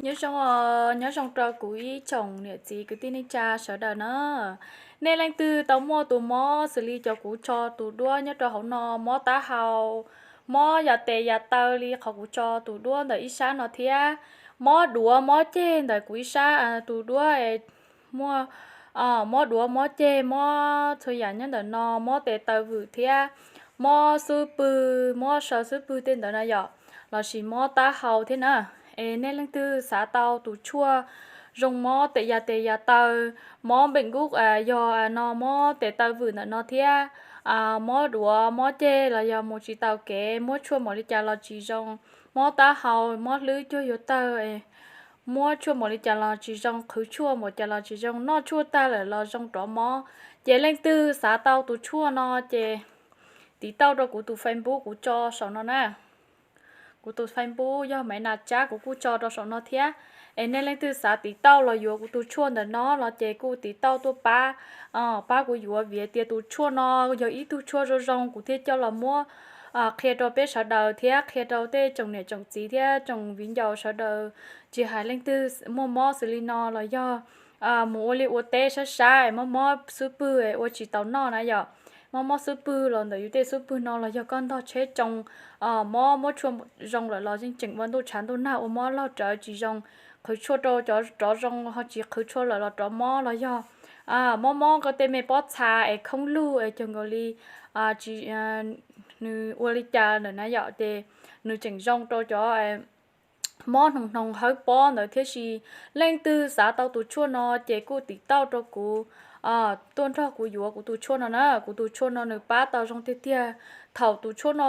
Nyob zoo, nyob zoo rau kuv ib tsoom niam txiv kwv tij neej tsa sawv daws na. Nej leej twg tau muaj tus mob xws li cov kuv tso tus duab nyob rau hauv no, mob taub hau, mob yas tes yas taw li qhov kuv tso tus duab ntawm ib sab no thiab, mob duav mob ceg ntawm kuv ib sab tus duab, muaj mob duav mob ceg, mob txhua yam nyob ntawm no, mob tes taw vwm thiab, mob xub pwg, mob saw xub pwg tej ntawd na yom, lossis mob taub hau thiab na. Es nej leej twg xav tau tus tshuaj zoo mob tes yas tes yas taw, mob npeem kub, yog no mob tes taw vwm ntawm no thiab, mob duav mob ceg los yog mus tsis tau kev, muab tshuaj npaum li cas los tsis zoo, mob taub hau, mob hlwb cuag yuav tawg, muab tshuaj npaum li cas los tsis zoo, qhwv tshuaj npaum cas los tsis zoo, noj tshuaj tag lawm los zoo rov mob, ces leej twg xav tau tus tshuaj no ces tiv tauj rau kuv tus Facebook kuv tso saum no na. Kuv tus Facebook yog Maiv Nas Tsab, kuv kuj tso rau saum no thiab. Es nej leej twg xav tiv tauj los yuav kuv tus tshuaj ntawm no los ces kuj tiv tauj tuaj pab, pab kuv yuav, vim tias tus tshuaj no yog ib tug tshuaj zoo zoo kuv thiaj coj los muab qhia rau peb sawv daws thiab qhia rau tej tsoom niam tsoom txiv thiab tsoom viv ncaus sawv daws. Tsis hais leej twg muaj mob xws li no los yog mus ua liaj ua teb sab sab es mob mob xub pwg es ua tsis tau noj na yom, mob mob xub pwg los ntawm yus tej xub pwg no los yog koj ntog tsheb tsoo, mob muab tshuaj zoo lawm los yeej tseem ua ntuj tshav ntuj nag ua mob laug rawv tsis zoo, qhwv tshuaj rau cov rov zoo ho tsis qhwv tshuaj lawm los rov mob los yog mob mob koj tej me pob txha es khoob lug es cog nkaus li nws ua li cas lawm na yom, ces nws tseem zoo rau cov mob hnoos hnoos hawb pob ntawd thiab. Sis leej twg xav tau tus tshuaj no ces kuj tiv tauj rau kuv, tuaj nrog kuv yuav kuv tus tshuaj no na. Kuv tus tshuaj no nws pab tau zoo tiag tiag. Thaum tus tshuaj no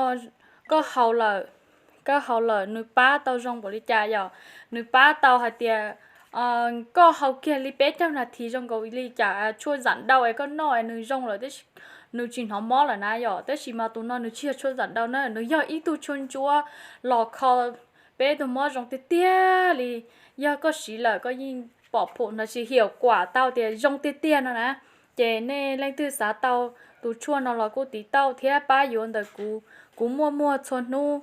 koj haus lawm, koj haus lawm nws pab tau zoo npaum li cas yom? Nws pab tau hais tias koj haus kiag li peb caug nas this zoo nkaus li cas tshuaj zam dauj es koj noj es nws zoo lawm, nws tsis hnov mob lawm na yom. Tab sis mas tus no nws tsis yog tshuaj zam dauj na, nws yog ib tug tshuaj ntsuab los kho peb tug mob zoo tiag tiag li. Yog koj siv lawm koj yeej pom phum no tsis hiam kuam tau tias zoo tiag tiag no na. Ces nej leej twg xav tau tus tshuaj no los kuj tiv tauj thiab pab yuav ntawm kuv. Kuv muaj muag txhua hnub.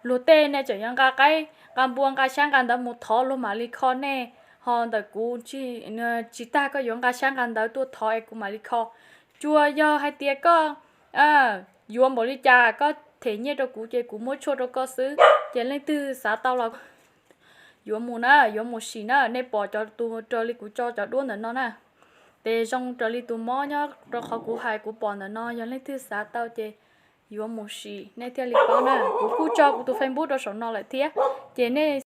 Luag tej nej tseem yuav nqa qaib nqa npua nqa xyab nqa ntawv mus thov luag mam li kho nej, ho ntawm kuv tsis tag koj yuav nqa xyab nqa ntawv tuaj thov es kuv mam li kho. Tsuas yog hais tias koj yuav npaum li cas koj them nyiaj rau kuv ces kuv muab tshuaj rau koj xwb. Ces leej twg xav tau los yuav mus na, yuav mus sim na. Nej pom cov tus raws li kuv tso cov duab ntawm no na, ces zoo raws li tus mob nyob rau qhov kuv hais kuv pom ntawm no. Yog leej twg xav tau ces yuav mus sim nej thiaj li paub na. Kuv kuj tso kuv tus Facebook rau saum no lawm thiab, ces nej